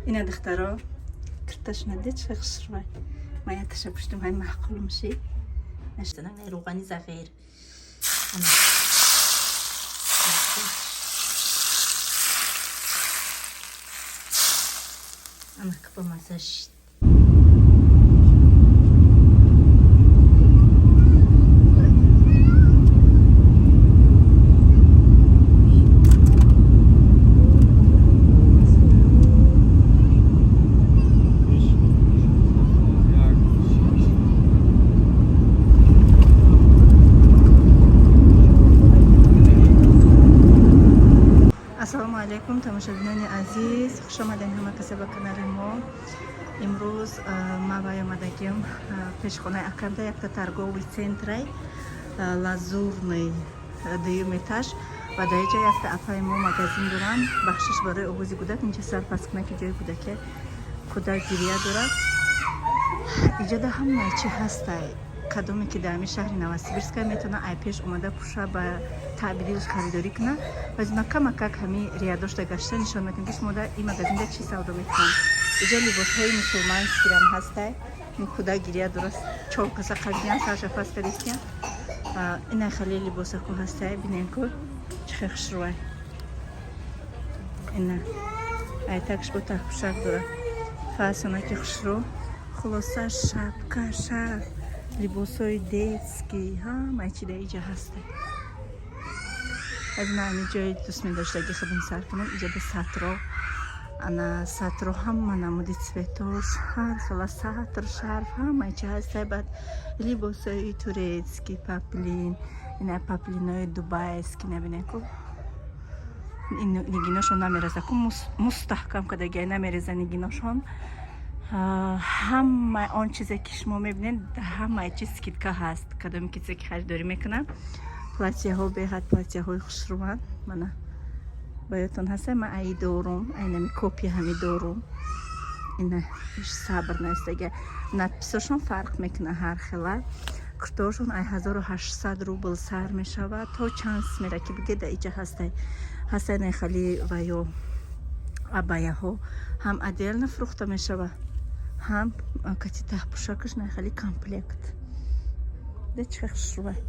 Ина, духтаро, кирташона дид, чӣ хушрӯй. Ман якташа пуштум, ҳай маъқулум ши. Рӯғани зағир. Ана. Ана, ки бамаза шид. Ассалому алайкум, тамошобинони азиз, хушомадем ҳама каса ба канали мо. Имрӯз ма вай омадагим пешхонаи акамда, якта торговый центрай Лазурный, дуюм этаж, ва дар инҷа якта апаи мо магазин дорам. Бахшиш барои овози кӯдак, инҷа сар паст кунад, ки ҷои кӯдаке, кӯдак гирия дорад. Иҷода ҳамаи чи ҳастай. Кадоме ки дар ҳамин шаҳри Новосибирска, метавона ай пеш омада, пуша ба таъби дилш харидорӣ кунад. Баъзи ма камакак ҳами рядошта гашта нишон медиҳам, ки шумо дар ин магазинда чӣ савдо мекунанд. Иҷа либосҳои мусулманскирам ҳастай. Ин кӯдак гирия дураст, чор каса қабидиян, сарша паст кадистиян. Ина хеле либосако ҳастай, бинем ку чӣ хел хушрӯай. Ина айтакш бо таҳпушак дорад, фасонаки хушрӯ. Хулоса, шапка, шарф, либосҳои детский, ҳамаи чи дар иҷа ҳастай. Аз ина ҳамин ҷои дӯст медоштаги худам сар кунам. Иҷода сатро, ана сатро, ҳама намуди цветош, ҳар хела сатр, шарф, ҳамаи чи ҳастай. Баъд либосҳои турецкий, поплин, ина поплинои дубайский, набинед ку, нигиношон намереза ку, мустаҳкам кардагиай, намереза нигиношон. Ҳамаи он чизе ки шумо мебинед, ҳамаи чиз скидка ҳаст. Кадоме кисе ки харидорӣ мекунад, платьяҳо беҳад платьяҳои хушрӯанд. Мана, ба ёдтон ҳаста, ман аи дорум, айнами копия ҳами дорум. Ина иш сабр наистага. Надписошон фарқ мекунад, ҳар хела. Куртаошон ай 1800 рубл сар мешавад то чанд смера ки биге, дар иҷа ҳастай. Ҳастай нехали ва ё абаяҳо ҳам отдельно фурӯхта мешавад, ҳам кати таҳпушакаш, нахали комплект. Да, чӣ хушрӯай,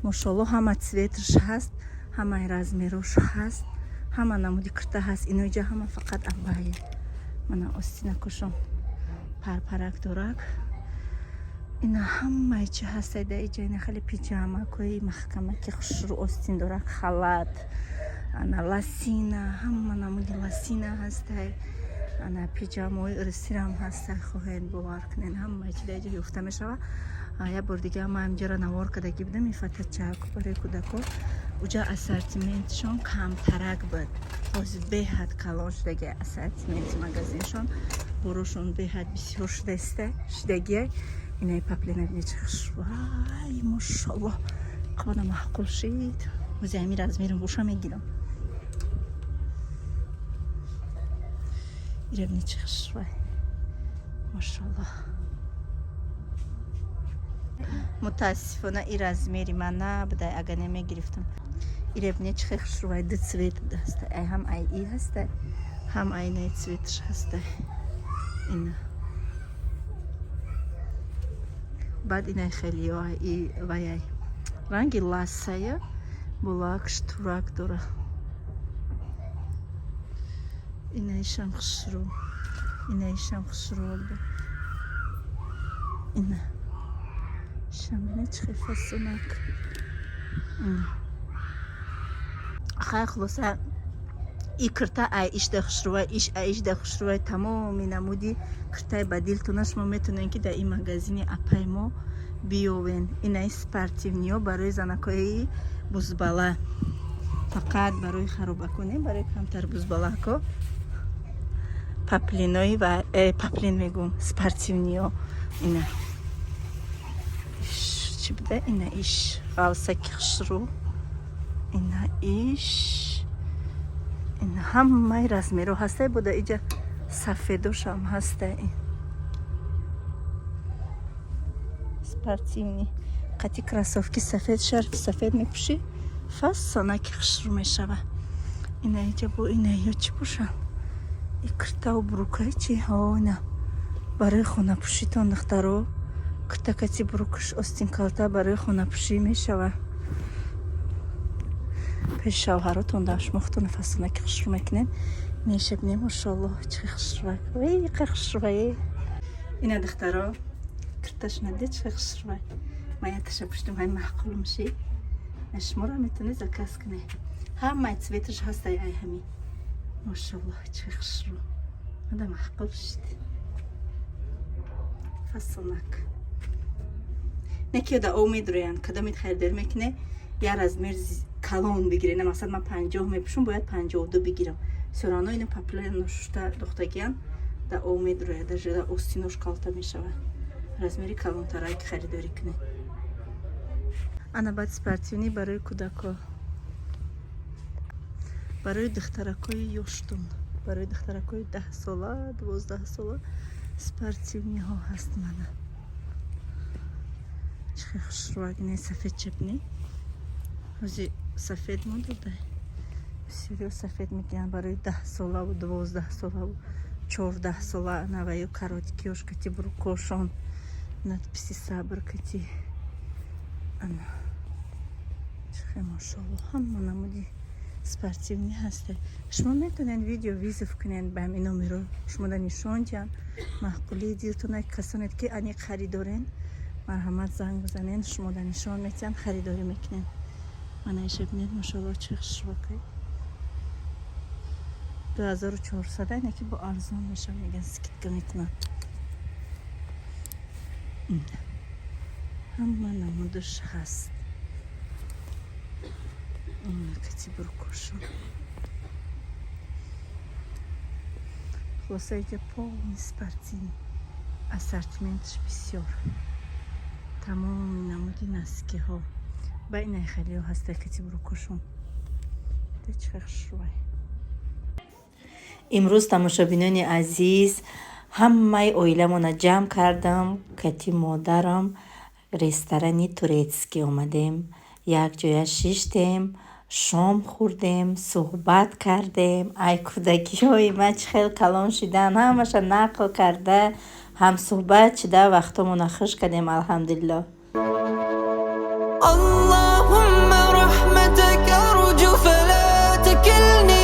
мошолло, ҳама цветаш ҳаст, ҳамаи размерош ҳаст, ҳама намуди курта ҳаст. Ино иҷа ҳама фақат абая. Мана остинакошон парпарак дорак. Ина ҳамаи чи ҳастай дар иҷа. Ина хеле пиҷамакҳои маҳкамаки хушрӯ, остин дорак, халат, ана лосина, ҳама намуди лосина ҳастай. Ана пиҷамаҳои русирам ҳастай. Хоҳед, бовар кунед, ҳамаи чи дар иҷа ёфта мешавад. Як бор дига ман инҷаро навор кардагӣ будам, ифатачак барои кӯдако. Уҷа ассортиментшон камтарак буд, ҳозир беҳад калон шудаги ассортименти магазиншон, борошон беҳад бисёр шудаиста шудагия. Инаи поплина бини, чӣ вай, мошалло, қабана маъқул шид. Ҳози ҳамин размерам боша, мегирам. Ира бини, чӣ хушвай, мошалло. Мутаассифона, и размери ман набудай, агар намегирифтам. Ира бини, чӣ хел хушрӯвай, ду цвет ҳаста, ай ҳам ай и ҳаста, ҳам айнаи цветш ҳаста. Ина баъд инай хелиё и ваяй ранги лассая, булакш турак дора. Инаишам хушрӯ, инаишам хушрӯ. Ина ишам бина, чӣ хел фасонак. Ина хай, хулоса, и кирта ай ишда хушрӯвай, иш ай ишда хушрӯвай. Тамоми намуди киртаи ба дилтона шумо метавонед, ки дар ин магазини апаи мо биёвен. Инаи спортивниё барои занакҳои бузбала, фақат барои харобако не, барои камтар бузбалако. Поплинои ва поплин мегӯм, спортивниё. Ина чӣ буда? Ина иш ғалсаки хушрӯ, ина иш, ина ҳамаи размеро ҳастай. Буда иҷа сафедошам ҳастай. Спортивный қати кроссовки сафед, шарфи сафед мепӯшӣ, фасонаки хушрӯ мешава. Ина иҷа бо ина ё чӣ бошанд? И киртаву брюкаи чи? Ҳо, ина барои хонапӯшитон, духтаро, киртакати брюкаш, остин калта барои хонапӯшӣ мешава. Пеши шавҳаротон дар шумо худтон фасонаки хушрӯ мекунед. Мешабне, мошоалло, чӣ хушрӯвак, қа хушрӯвае. Ина, духтаро, кирташона дид, чӣ хушрӯвай. Ман яташа пуштум, ҳай маъқул меши. Шуморо метавонед заказ кунед, ҳамаи цветаш ҳастай. Ай ҳами, мошоалло, чӣ хушрӯ, мада маъқул шид. Фасонак не ки да о медроянд. Кадомит харидорӣ мекуне, я размер калон бигире. На, масалан, ман 50 мепӯшум, бояд 52 бигирам. Всё равно ино поплин шушта духтагиян, да о медрояд, даже да остинош калта мешавад. Размери калонтарак харидорӣ кунед. Ана, баъд спортивный барои кӯдако, барои духтаракои ёштун, барои духтаракои 10сола, 12сола спортивныйҳо ҳаст. Мана, чӣ хел хушрӯвак. Не, сафед чепни, ҳози сафед модадай, бисёриҳо сафед мегиранд барои 10солаву 12солаву 14сола. Наваю короткиёш кати брюкошон, надписи сабр кати. Ана, чӣ хел, мошоалло, ҳама намуди спортивный ҳаста. Шумо метавонед видео вызов кунед ба ҳамин номеро, шумо да нишон диҳанд маъқулии дилтона. Касонед ки аниқ харидорен, марҳамат, занг бизанед, шумо да нишон метиҳанд, харидорӣ мекунед. Мана, иша бинед, мошоалло, чӣ хушрӯкай, 2400. Ине ки бо арзон меша, меган, скидка мекунанд. Ҳама намудаш ҳаст, кати брюкошон. Хулоса, иҷа полный спортивный ассортименташ бисёр, тамоми намуди носкиҳо ба инай хелиҳо ҳаста, кати брюкошон. Чӣ хушрӯвай. Имрӯз, тамошобинони азиз, ҳамаи оиламона ҷамъ кардам, кати модарам ресторани турецкий омадем, якҷоя шиштем, шом хӯрдем, суҳбат кардем. Ай кӯдакиҳои ман чӣ хел калон шидан, ҳамаша нақл карда, ҳамсуҳбат шида, вақтомона хуш кардем, алҳамдулилло. اللهم رحمتك أرجو فلا تكلني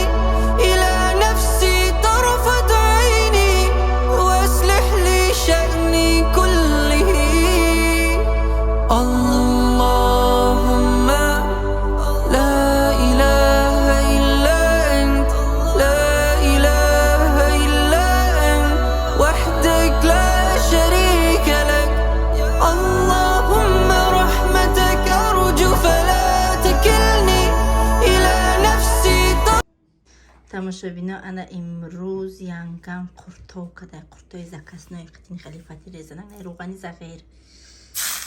إلى نفسي طرفة عيني واصلح لي شأني كله. اللهم لا إله إلا أنت، لا إله إلا أنت، وحدك لا شريك لك. اللهم رحمتك أرجو فلا تكلني إلى نفسي. Тамошобино, ана, имрӯз янгам қуртов када, қуртои заказной қатини халифати резанак, рӯғани зағир.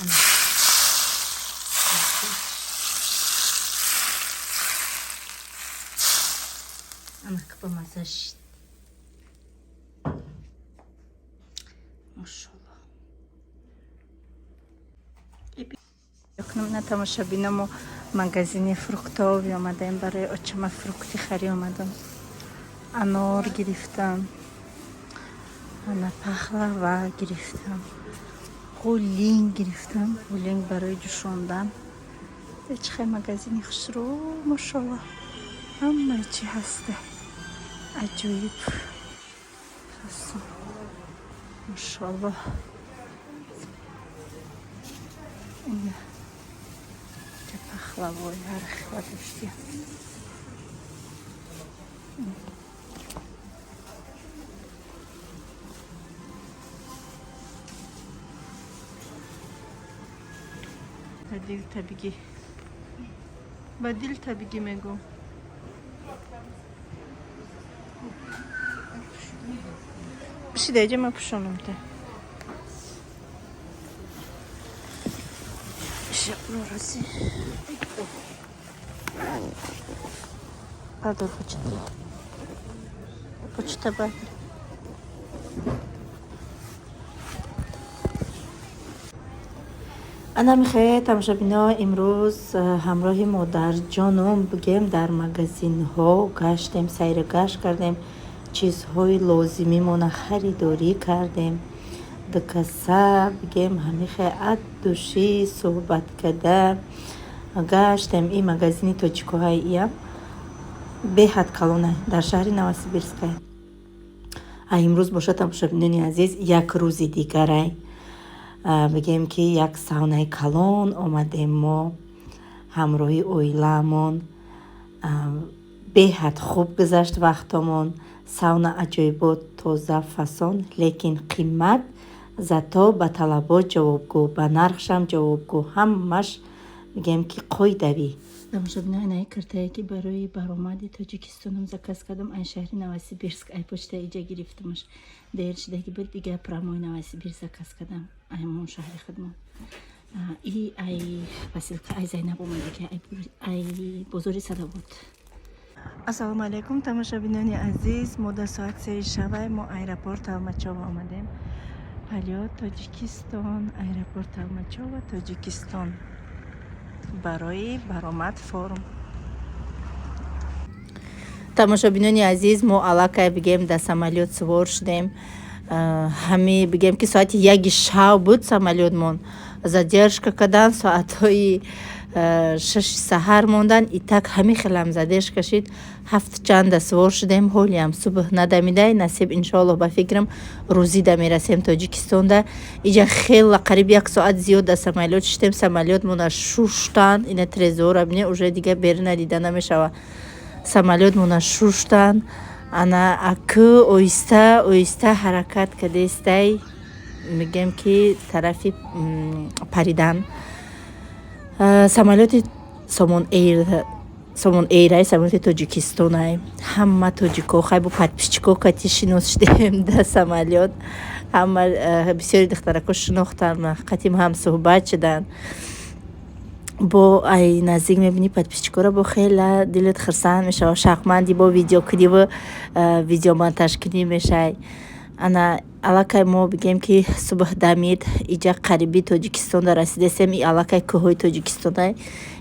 Ана. Ана, ба маза шид, мошолло. На, тамошобино, мо магазини фруктовый омадаем, барои очама фрукти хари омадам. Анор гирифтам, ана, пахлава гирифтам, ғулинг гирифтам, ғулинг барои ҷӯшондан. Чӣ хел магазини хушрӯ, мошолло, ҳамаи чӣ ҳаста, аҷоиб фасон, мошолло. Ина пахлавои ҳар хела доштия. Ба дил табигӣ, ба дил табигӣ мегӯм. Пушида, иҷа ма пӯшонам та. Шабнораси. Бардор почта. Почта бардор. Ана, михе, тамошобино, имрӯз ҳамроҳи модарҷоном бигем дар магазинҳо гаштем, сайру гашт кардем. Чизҳои лозимимона харидорӣ кардем. Дукаса бигем, ҳамихе от души суҳбат када гаштем. И магазини тоҷикоҳаи иям беҳад калона, дар шаҳри Новосибирскай. А имрӯз бошад, тамошобинони азиз, як рӯзи дигарай. Бигем, ки як саунаи калон омадем мо ҳамроҳи оилаамон. Беҳад хуб гузашт вақтомон. Сауна аҷоибот, тоза, фасон, лекин қимат. Зато ба талабот ҷавобгӯ, ба нархшам ҷавобгӯ, ҳамаш мегӯем, ки қоидавӣ. Тамошобино, инаи картае, ки барои баромади Тоҷикистонам заказ кардам, ай шаҳри Новосибирск, ай почта иҷа гирифтамаш. Дер шидаги буд, дигар прямой Новосибирск заказ кардам, ай ҳамон шаҳри худмон. И ай посылка ай Зайнаб омадаги, ай бозори Садовод. Ассалому алайкум, тамошобинони азиз. Мо дар соат 3 шавай мо аэропорт Толмачёво омадем. Полёт Тоҷикистон, аэропорт Толмачёво, Тоҷикистон, барои баромад форум. Тамошобинони азиз, мо аллакай, бигем, дар самолёт сувор шудем. Ҳами бигем, ки соати 1 шав буд самолётмон. Задержка кардан, соатҳои 6 саҳар мондан. И так ҳами хелам задержка шид. 7 чанда сувор шудем, ҳолиам субҳ надамидай. Насиб, иншоаллоҳ, ба фикрам, рӯзида мерасем Тоҷикистонда. Иҷа хела қариб як соат зиёд дар самолёт шиштем. Самолётмона шуштан. Ина трезора бине, уже дига берина дида намешава. Самолётмона шуштан. Ана акӯ оҳиста оҳиста ҳаракат кардестай, мегӯем, ки тарафи паридан. Самолёти Сомон Эйр, Сомон Эйрай, самолёти Тоҷикистонай. Ҳама тоҷико, хай, бо подписчико кати шинос шудем дар самолёт. Ҳама, бисёри духтарако шинохтан, қатим ҳам суҳбат шуданд. Бо ай наздик мебинӣ подписчикоро, бо хела дилат хурсанд мешава, шавқманди, бо видеокуниву видеомонтажкунӣ мешавӣ. Ана аллакай мо, бигем, ки субҳ дамид, иҷа қариби Тоҷикистонда расидастем. И аллакай кӯҳҳои Тоҷикистонай,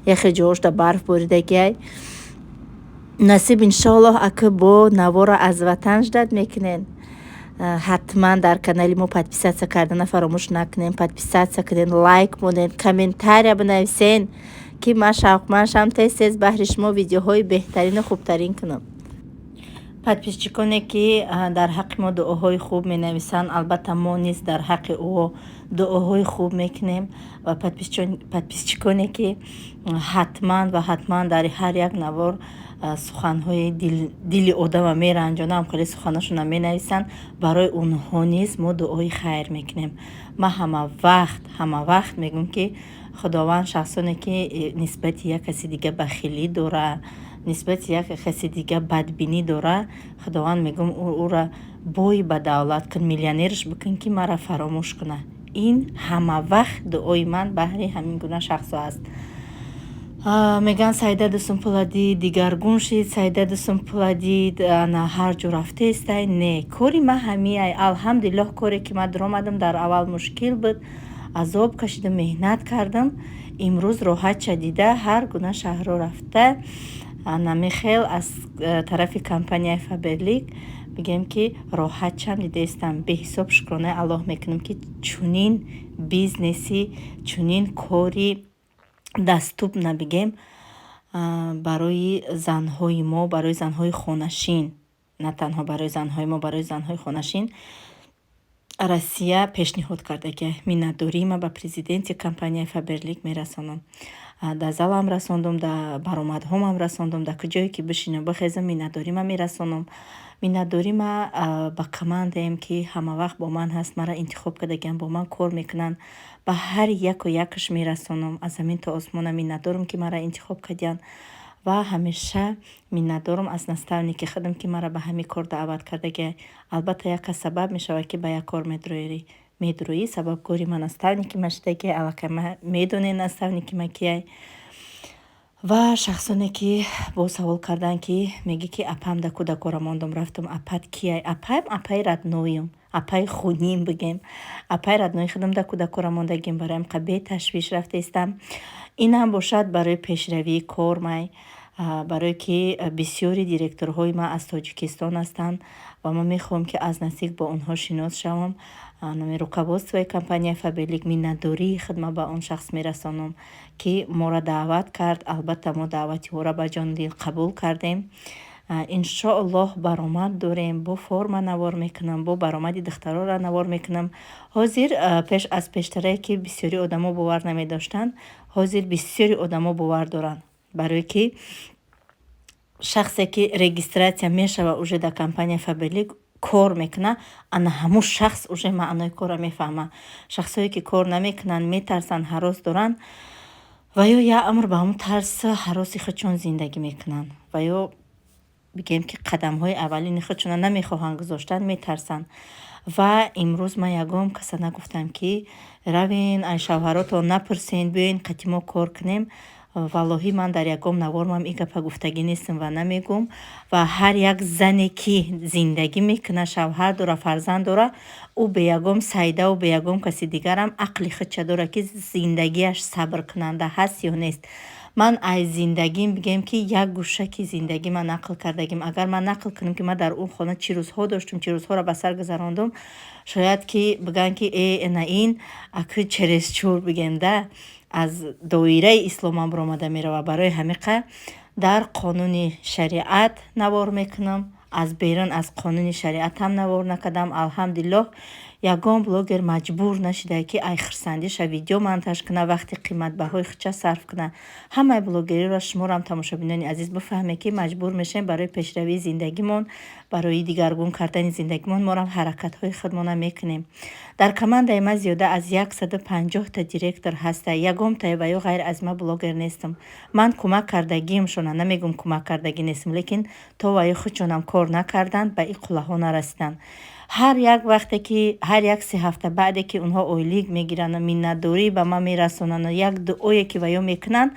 яхе ҷоошда барф боридагиай. Насиб, иншоаллоҳ, акӯ бо навора аз ватан ждать мекунен. Ҳатман дар канали мо подписаться кардана фаромӯш накунен. Подписаться кунен, лайк монен, комментария бинависен, ки ман шавқманд шам, тез тез баҳри шумо видеоҳои беҳтарину хубтарин кунам. Подписчиконе, ки дар ҳаққи мо дуоҳои хуб менависанд, албатта, мо низ дар ҳаққи ӯ дуоҳои хуб мекунем. Ва подписчиконе, ки ҳатман ва ҳатман дар ҳар як навор суханҳои дили одама меранҷонам, хеле суханошона менависанд, барои онҳо низ мо дуои хайр мекунем. Ман ҳама вақт мегӯм, ки Худованд шахсоне, ки нисбати як каси дига бахилӣ дора, нисбати як каси дига бадбинӣ дора, Худованд, мегӯм, ӯра бой ба давлат кун, миллионерш бикун, ки маро фаромӯш куна. Ин ҳама вақт дуои ман баҳри ҳамин гуна шахсҳо аст. Мегӯянд, Саида Дусумпуладӣ дигаргун шид, Саида Дусумпуладӣ ана ҳар ҷо рафтаестай. Не, кори ман ҳамиай, алҳамдулиллоҳ. Коре, ки ман дуромадам, дар аввал мушкил буд, азоб кашидам, меҳнат кардам. Имрӯз роҳатша дида, ҳар гуна шаҳрҳо рафта, намехел аз тарафи компанияи Фаберлик, бигем, ки роҳатчам дидаистам. Беҳисоб шукронаи Аллоҳ мекунам, ки чунин бизнеси, чунин кори доступно, бигем, барои занҳои мо, барои занҳои хонашин, на танҳо барои занҳои мо, барои занҳои хонашин Россия пешниҳод кардагиай. Миннатдории ман ба президенти компанияи Фаберлик мерасонам. Дар залам расондум, дар баромадҳомам расондум, дар куҷое ки бишинам, бихезам, миннатдорима мерасонам. Миннатдорима ба командаем, ки ҳамавақт бо ман ҳаст, маро интихоб кардагианд, бо ман кор мекунанд. Ба ҳар яку якаш мерасонам. Аз замин то осмона миннатдорам, ки маро интихоб кардиянд, ва ҳамеша миннатдорам аз наставники худам, ки маро ба ҳамин кор даъват кардагиай. Албатта, як кас сабаб мешавад, ки ба як кор медурӯӣ. Сабабгори ман наставники ман шудагиай. Аллакай медонед, наставники ман кияй. Ва шахсоне, ки боз савол карданд, ки мегӯ, ки апам да кӯдакора мондум, рафтум, апат кияй? Апаям апаи родноюм, апаи хуним, бигем, апаи роднои худам да кӯдакора мондагим. Бароям қа беташвиш рафтаистам. Инам бошад барои пешравии кор май. Барое ки бисёри директорҳои ман аз Тоҷикистон ҳастанд ва ман мехоҳам, ки аз наздик бо онҳо шинос шавам. Нами руководствои компанияи Фаберлик, миннатдории худма ба он шахс мерасонам, ки моро даъват кард. Албатта, мо даъвати ӯро ба ҷону дил қабул кардем. Иншоаллоҳ, баромад дорем, бо форма навор мекунам, бо баромади духтароро навор мекунам. Ҳозир пеш аз пештарае, ки бисёри одамо бовар намедоштанд, ҳозир бисёри одамо бовар доранд, барое ки шахсе, ки регистрация мешава, уже дар компания Фаберлик кор мекунад, ана ҳамун шахс уже маънои корро мефаҳмад. Шахсое, ки кор намекунанд, метарсанд, ҳарос доранд ва ё як умр ба ҳамун тарсу ҳароси худшон зиндагӣ мекунанд ва ё бигем, ки қадамҳои аввалини худшонро намехоҳанд гузоштан, метарсанд. Ва имрӯз ман ягон каса нагуфтам, ки равен, ай шавҳаротон напурсен, биёен, қати мо кор кунем. Валлоҳӣ, ман дар ягон навормам ин гапа гуфтагӣ нестам ва намегӯм. Ва ҳар як зане, ки зиндагӣ мекунад, шавҳар дора, фарзанд дора, ӯ бе ягон сайдаву бе ягон каси дигарам ақли худша дорад, ки зиндагиаш сабркунанда ҳаст ё нест. Ман аз зиндагим, бигем, ки як гӯшаки зиндагӣ ман нақл кардагим. Агар ман нақл кунам, ки ман дар он хона чӣ рӯзҳо доштум, чӣ рӯзҳоро ба сар гузарондум, шояд, ки бигӯянд, ки э, на, ин аку чересчур, бигем да, аз доираи исломам баромада меравад. Барои ҳамиқа дар қонуни шариат навор мекунам, аз берун аз қонуни шариатам навор накардам. Алҳамдулиллоҳ, ягон блогер маҷбур нашидае, ки ай хурсандиша видео монтаж куна, вақти қиматбаҳои худша сарф куна. Ҳамаи блогериро шуморам, тамошобинони азиз, бифаҳмед, ки маҷбур мешавем барои пешравии зиндагимон, барои дигаргун кардани зиндагимон морам ҳаракатҳои худмона мекунем. Дар командаи ман зиёда аз 150-та директор ҳаста. Ягонтае ва ё ғайр аз ман блогер нестам. Ман кӯмак кардагиамшона, намегӯм, кӯмак кардагӣ нестам, лекин то ва ё худшонам кор накарданд, ба ин қуллаҳо нарасиданд. Ҳар як вақте ки, ҳар як 3 ҳафта баъде ки онҳо ойлик мегиранд, миннатдорӣ ба ман мерасонанд, як дуое, ки ва ё мекунанд,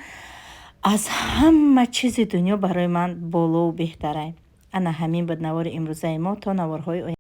аз ҳама чизи дунё барои ман болову беҳтарай. Ана ҳамин буд навори имрӯзаи мо. То наворҳои оянда.